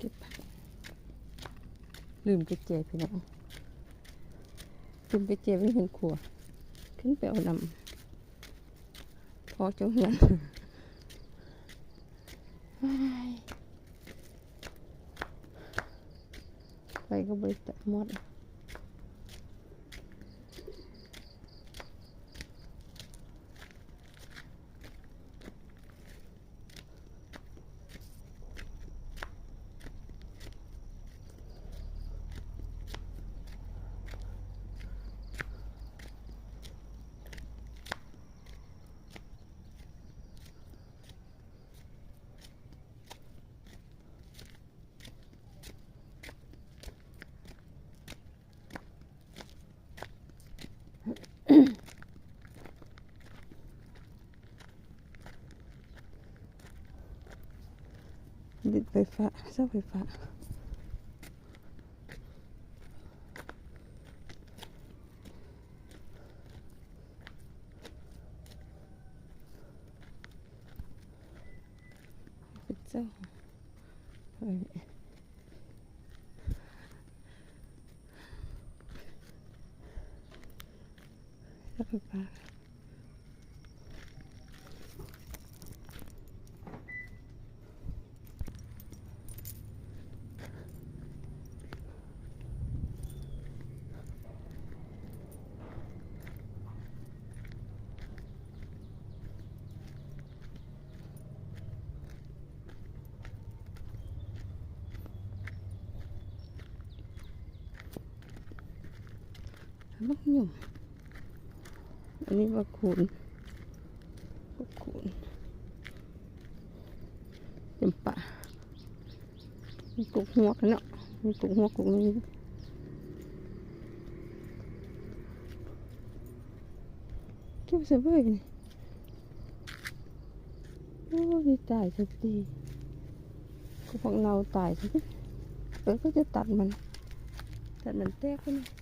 ເກັບ ລືມກຸນແຈພີ່ນ້ອງ ລືມກຸນແຈໄວ້ເຮືອນຄົວ ຂຶ້ນໄປເອົານຳພໍ່ເຈົ້າເຮືອນ ໄຟກໍບໍ່ໄດ້ມອດ. ດິດໄຟຟ້າ ເສົາໄຟຟ້າ ເປັນເສົາ ເສົາໄຟຟ້າ. ບັກຫຍຸ່ມ ອັນນີ້ບັກຄູນ ບັກຄູນ ຈຳປາ ມີກົກຫວກເນາະ ມີກົກຫວກກົກໜຶ່ງ ເກັບໃສ່ເບີຍນີ້. ໂອ້ຍ ຕາຍຊະຕິ ກໍພວກເນົ່າຕາຍຊະຕິ ເອີ ເຂົາຈະຕັດມັນ ຕັດມັນແຕກພຸ້ນ.